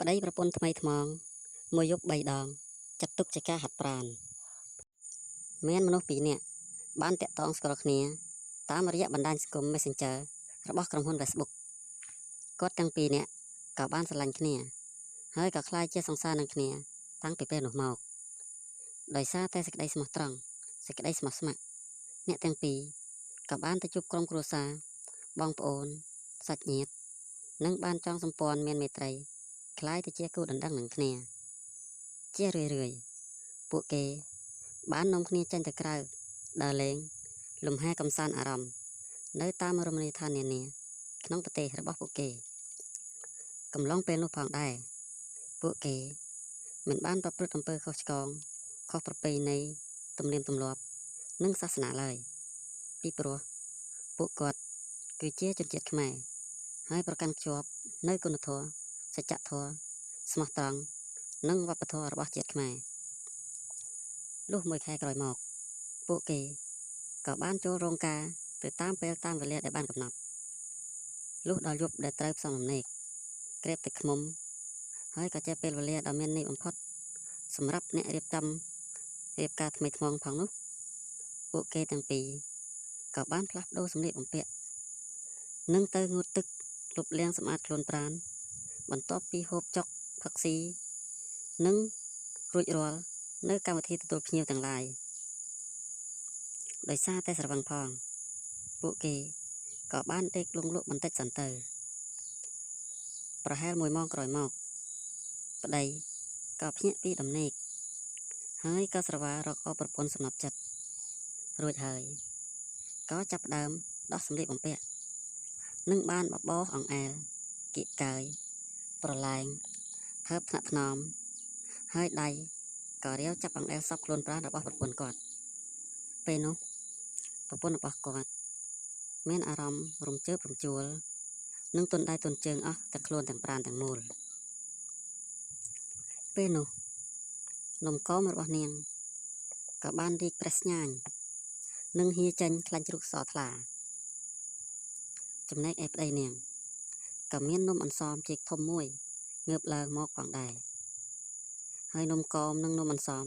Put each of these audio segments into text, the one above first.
ប្តីប្រពន្ធថ្មីថ្មោងមួយយប់3ដងចាត់ទុកជាការហាត់ប្រាណមានមនុស្សពីរនាក់បានតាក់ទងស្គាល់គ្នាតាមរយៈបណ្ដាញសង្គម Messenger របស់ក្រុមហ៊ុន Facebook គាត់ទាំងពីរនាក់ក៏បានស្រឡាញ់គ្នាហើយក៏ក្លាយជាសង្សារនឹងគ្នាតាំងពីពេលនោះមកដោយសារតែសេចក្តីស្មោះត្រង់សេចក្តីស្មោះស្ម័គ្រអ្នកទាំងពីរក៏បានទៅជួបក្រុមគ្រួសារបងប្អូនសាច់ញាតិនិងបានចងសម្ព័ន្ធមានមេត្រីក្លាយទៅជាគូដណ្ដឹងនឹងគ្នាជារឿយៗពួកគេបាននាំគ្នាចេញទៅក្រៅដើរលេងលំហែកំសាន្តអារម្មណ៍នៅតាមរមណីយដ្ឋាននានាក្នុងប្រទេសរបស់ពួកគេកំឡុងពេលនោះផងដែរពួកគេមិនបានប្រព្រឹត្តអំពើខុសឆ្គងខុសប្រពៃណីទំនៀមទម្លាប់និងសាសនាឡើយពីព្រោះពួកគាត់គឺជាជនជាតិខ្មែរហើយប្រកាន់ខ្ជាប់នៅគុណធម៌សច្ចធម៌ស្មោះត្រង់និងវប្បធម៌របស់ជាតិខ្មែរលុះមួយខែក្រោយមកពួកគេក៏បានចូលរោងការទៅតាមពេលតាមវេលាដែលបានកំណត់លុះដល់យប់ដែលត្រូវផ្សំអំណេកក្រេបទឹកឃ្មុំហើយក៏ជាពេលវេលាដ៏មានន័យបំផុតសម្រាប់អ្នករៀបចំរៀបការថ្មីថ្មោងផងនោះពួកគេទាំងពីរក៏បានផ្លាស់ប្ដូរសម្លៀកបំពាក់និងទៅងូតទឹកលុបលាងសម្អាតខ្លួនប្រាណបន្ទាប់ពីហូបចុកផឹកស៊ីនិងរួចរាល់នៅកម្មវិធីទទួលភ្ញៀវទាំងឡាយដោយសារតែស្រវឹងផងពួកគេក៏បានដេកលង់លក់បន្តិចសិនទៅប្រហែល1ម៉ោងក្រោយមកប្តីក៏ភ្ញាក់ពីដំណេកហើយក៏ស្រវារកអប្រពន្ធសំណប់ចិត្តរួចហើយក៏ចាប់ផ្ដើមដោះសម្លៀកបំពាក់និងបានបបោសអង្អែលគៀកកាយប្រឡែងថើបថ្នាក់ថ្នមហើយដៃក៏រាវចាប់អង្អែលសពខ្លួនប្រាណរបស់ប្រពន្ធគាត់ពេលនោះប្រពន្ធរបស់គាត់មានអារម្មណ៍រំជើបរំជួលនិងទន់ដៃទន់ជើងអស់ទាំងខ្លួនទាំងប្រាណទាំងមូលពេលនោះនំកមរបស់នាងក៏បានរីកប្រេះស្ញាញនិងហៀចេញខ្លាញ់ជ្រូកសថ្លាចំណែកឯប្តីនាងក៏មាននំអន្សមចេកធំមួយងើបឡើងមកផងដែរហើយនំកមនិងនំអន្សម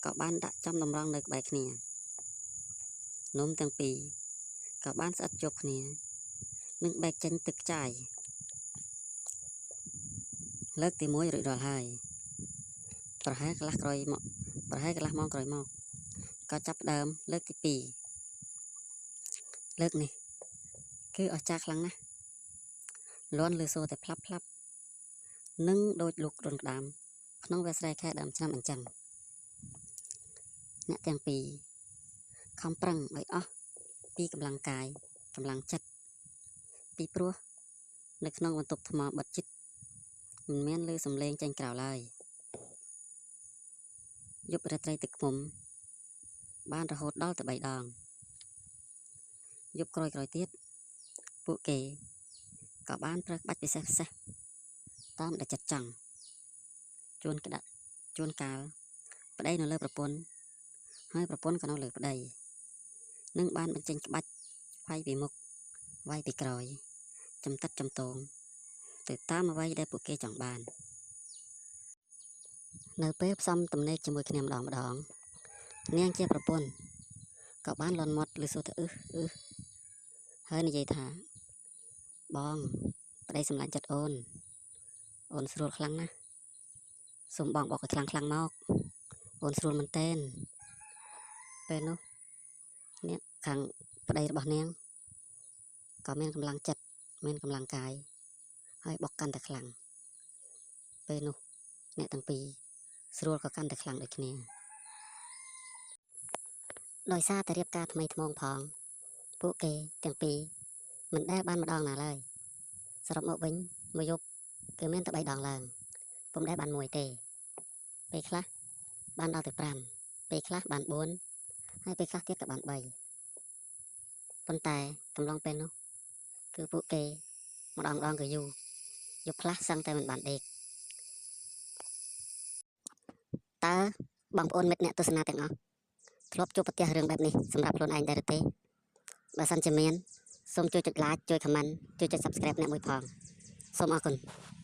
ក៏បានដាក់ចំតម្រង់នៅក្បែរគ្នានំទាំងពីរក៏បានស្អិតជាប់គ្នានិងបែកចេញទឹកចាយលើកទី1រួចរាល់ហើយប្រហែលកន្លះក្រោយមកប្រហែលកន្លះម៉ោងក្រោយមកក៏ចាប់ផ្ដើមលើកទី2លើកនេះគឺអស្ចារ្យខ្លាំងណាស់លាន់លើសូតែផ្លាប់ផ្លាប់និងដូចលូករនក្តាមក្នុងវាលស្រែខែដើមឆ្នាំអញ្ចឹងអ្នកទាំងពីរខំប្រឹងឲ្យអស់ពីកម្លាំងកាយកម្លាំងចិត្តពីព្រោះនៅក្នុងបន្ទប់ថ្មបិទជិតមិនមានឮសំឡេងចេញក្រៅឡើយយប់រាត្រីទឹកឃ្មុំបានរហូតដល់ទៅ3ដងយប់ក្រោយៗទៀតពួកគេក៏បានប្រើក្បាច់ពិសេសពិសេសតាមដែលចិត្តចង់ជួនក្តាក់ជួនកាលប្តីនៅលើប្រពន្ធហើយប្រពន្ធក៏នៅលើប្តីនិងបានបញ្ចេញក្បាច់វាយពីមុខវាយពីក្រោយចំតិតចំតងទៅតាមអ្វីដែលពួកគេចង់បាននៅពេលផ្សំទំនេកជាមួយគ្នាម្ដងម្ដងនាងជាប្រពន្ធក៏បានលន់មាត់ឬសូទៅអឹសអឹសហើយនិយាយថាបងប្តីសម្លាញ់ចិត្តអូនអូនស្រួលខ្លាំងណាស់សូមបងបកឲ្យខ្លាំងខ្លាំងមកអូនស្រួលមែនទែនពេលនោះអ្នកខាងប្តីរបស់នាងក៏មានកម្លាំងចិត្តមានកម្លាំងកាយហើយបកកាន់តែខ្លាំងពេលនោះអ្នកទាំងពីរស្រួលក៏កាន់តែខ្លាំងដូចគ្នាដោយសារតែរៀបការថ្មីថ្មោងផងពួកគេទាំងពីរមិនដែលបានម្ដងណាឡើយសរុបមកវិញមួយយប់គឺមានតែ3ដងឡើងពុំដែលបានមួយទេពេលខ្លះបានដល់ទៅ5ពេលខ្លះបាន4ហើយពេលខ្លះទៀតក៏បាន3ប៉ុន្តែកំឡុងពេលនោះគឺពួកគេម្ដងម្ដងគឺយូរយប់ខ្លះសឹងតែមិនបានដេកតើបងប្អូនមិត្តអ្នកទស្សនាទាំងអស់ធ្លាប់ជួបប្រទះរឿងបែបនេះសម្រាប់ខ្លួនឯងដែរឬទេបើសិនជាមានសូមជួយចុច like ជួយ comment ជួយចុច Subscribe អ្នកមួយផងសូមអរគុណ។